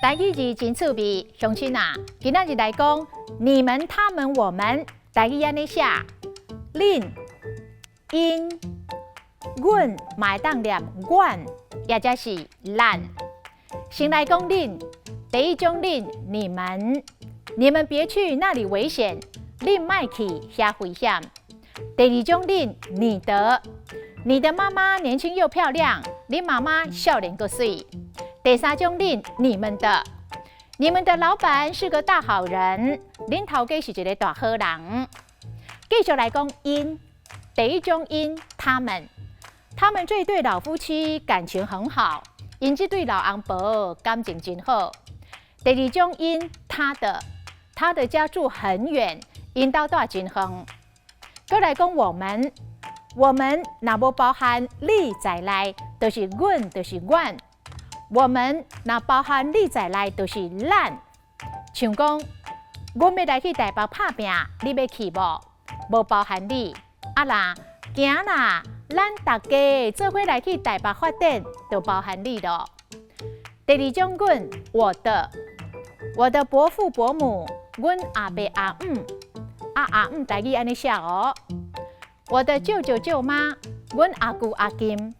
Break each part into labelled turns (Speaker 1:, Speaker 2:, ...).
Speaker 1: 台語字真趣味，鄉親啊，今仔日來講你們、他們、我們，台語按呢寫，恁、𪜶、阮嘛會當念阮，抑者是咱。先來講恁，第一種恁，你們，你們別去那裡危險，恁莫去遐危險。第二種恁，你的，你的媽媽年輕又漂亮，恁媽媽少年閣媠。第三種恁，你們的，你們的老闆是個大好人，恁頭家是一个大好人。繼續來講𪜶，第一種𪜶，他們，他們這對老夫妻感情很好，𪜶這對老翁婆感情真好。第二種𪜶，他的，他的家住很遠，𪜶兜蹛真遠。閣來講我們，我們若無包含你在內，就是阮，就是阮。我們若包含你在內，就是咱。像講，阮欲來去台北拍拚，你欲去無？無包含你。啊若，行啦，咱逐家做伙來去台北發展，就包含你囉。第二種阮，我的，我的伯父伯母，阮阿伯阿姆，啊阿姆台語按呢寫哦。我的舅舅舅媽，阮阿舅阿金，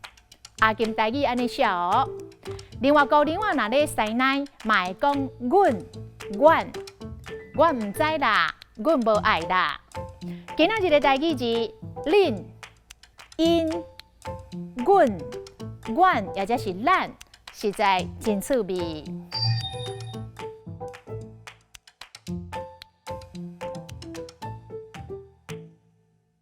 Speaker 1: 阿金台語按呢寫哦。另外，姑娘仔若咧師奶，嘛會講阮、阮，我毋知啦，阮無愛啦。今仔日的台語字，恁、𪜶、阮、阮，抑者是咱，實在真趣味。